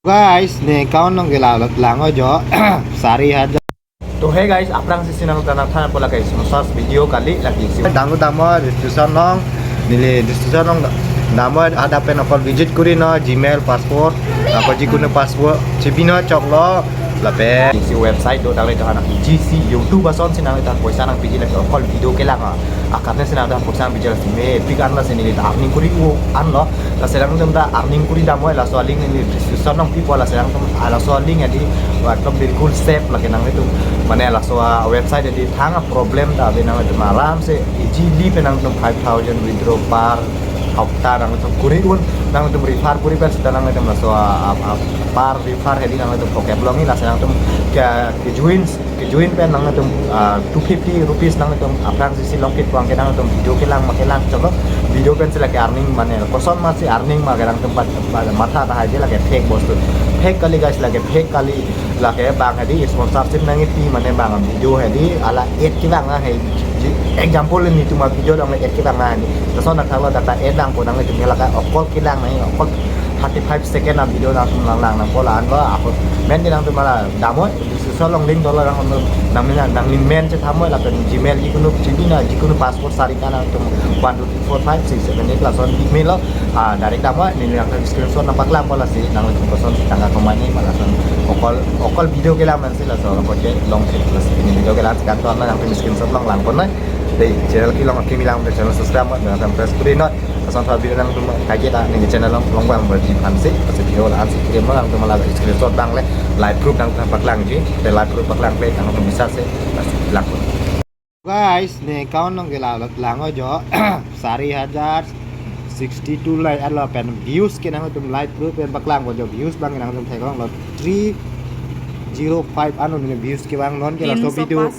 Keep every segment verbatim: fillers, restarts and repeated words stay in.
Guys, ne account nong gela lot lang jo sari hajar. To hey guys, aphrangsi si nangtum aphan pula guys, mo first video kali lagi si. Dangdut damoi, registration nong, neli registration nong damoi, adap pen okol visit kuri non, Gmail, password, ako jikunu password, chibino choklo, lapen si website do tangli to hana P G C YouTube ason si nangtum poisa nangpiji lagi okol video kelang a. Akarne si nangtum poisa nangpiji lagi mepik an lasi neli ta earning kuri-un lo. Lasi nangtum ta earning kuri damoi laso a-link neli description nong pipo, lasi nangtum laso a-link adi ekdom bilkul safe lagi nangtum mane laso a-website adi thang a-problem ta ave, nangtum aram se easily pen nangtum five thousand withdraw per hapta nangtum kuri-un, nangtum refer kuri pen seta nangtum laso a, a, a, per refer hedi nangtum pocket longji, lasi nangtum ke, ke join ke join pen nangtum, ah, two fifty rupees nangtum aphrangsi si longkit puang ke nangtum video kelang ma kelang choklo, video pen si lagi earning mane koson ma si earning ma ke nangtum pat, pat matha tahai je lagi fake bostu. Fake kali guys, lagi fake kali, lagi bang hedi sponsorship nangkipi mane bang video hedi hala ad kelang na hedi. Example netum a-video along ad kelang na hedi. Lason athak lo data ad lang ko nangtum lagi okol kelang na, okol thirty five second a-video nangtum lang lang nangpo la-an lo ako. Mane nangtum mala damoi description along link dolo, nangtum nang nang nangli men chethamoi lapen Gmail jikunu chibina jikunu password sari ka nangtum one two three four five six seven eight lason email lo, ah, direct damoi, neli nangtum screenshot nangpaklangpo lasi nangtum koson tangka kemai nangji ma lason okol okol video kelang man si lason okol ke long thek lasi neli video kelang si kantor na nangtum screenshot nanglang pon nai. Dei, channel kelong akimi lang, channel subscribe mo, bell icon press kuri non. Lason thua video nangtum kaike ta neli channel along long bang berji aphan si, pasi video la-an si kirim nangtum mala screenshot bang le, live proof nangtum paklangji, te live proof paklangkle nangtum bisa si, pasi lang pon. Guys, ne account nong gela lot lang jo sari hajar sixty two lai alo pen views ke nangtum live proof pen paklangpo jo, views bang nangtum theklong lo three zero five ano ne views kevang, non ke laso video,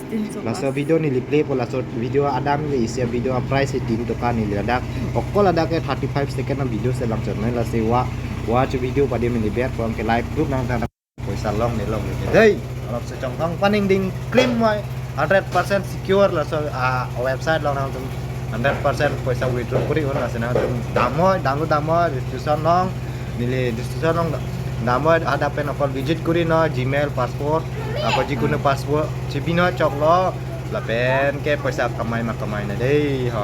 laso video neli playpo, laso video adam le isi a-video a-price tin toka, neli ladak okol ladak ke thirty five second a-video si lang chot nai, lasi wa, wa chu video padi neli ber pon ke live proof nangtum poisa longle longle. Dei, along si chongthong paning ding klim moi, hundred percent secure laso a-website along nangtum hundred percent poisa withdraw kuri-un, lasi nangtum damoi, dangdut damoi, registration nong, neli registration nong damoi, adap pen okol visit kuri non, Gmail, password, ako jikunu password chibino choklo, lapen ke poisa kemai ma kemai na dei ho.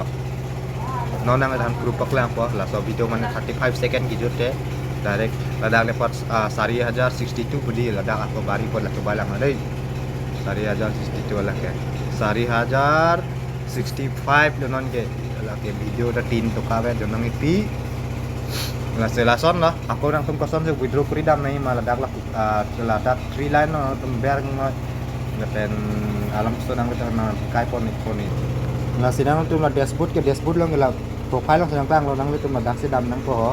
Non nangtum proof paklangpo, laso video mane thirty five second kejut te, direct ladak le pot, ah, sari hajar sixty two pudi, ladak ako bari pot ladak balang na dei. Sari hajar sixty two lake. Sari hajar sixty five lo non ke. Lake video ta tin toka ave jo nangkipi. Lasi lason lo, ako nangtum koson si withdraw kuri dam nangji ma ladak la, ah, ladak three line lo nangtum ber nang. Lapen alam so nangtum nangkai pon ik pon ik. Lasi nangtum la dashboard ke, dashboard along ke la profile along si nangtanglo, nangtum ladak si dam nangpo ho.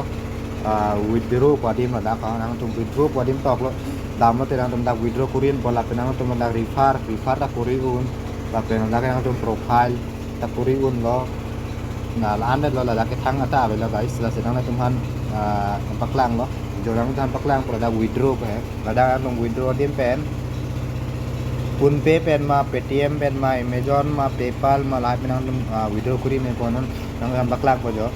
Ah, withdraw pu adim ladak ho, nangtum withdraw pu adim toklo. Damlote nangtum dak withdraw kuri-unpo lapen nangtum dak refer, refer ta kuri-un. Lapen ladak nangtum profile ta kuri-unlo. Na la-an det lo, ladak ke thang ata avelo guys, lasi nangtum aphan, ah, paklanglo. Jo nangtum aphan paklangpo ladak withdraw pu he. Ladak nangtum withdraw adim pen PhonePe pen ma, Paytm pen ma, Amazon ma, PayPal ma, lahai pen nangtum, ah, withdraw kuri me ko non, nangtum aphan paklangpo jo.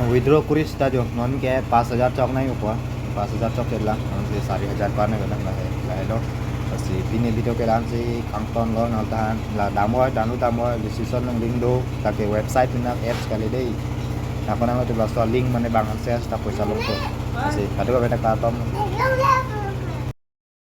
Withdraw kuri seta jo, non ke pas hajar chok nangpo, pas hajar chok ke lang, non ke sari hajar pa nang lang lahai, lahai lo. Lasi pini video ke la-an si kangton lo, nangtum la damoi, dangdut damoi, description along link do, ta ke website pen nang apps kali dei. Ako nangtum laso link mane bang access ta poisa longpo. Lasi kadokave ta kardom.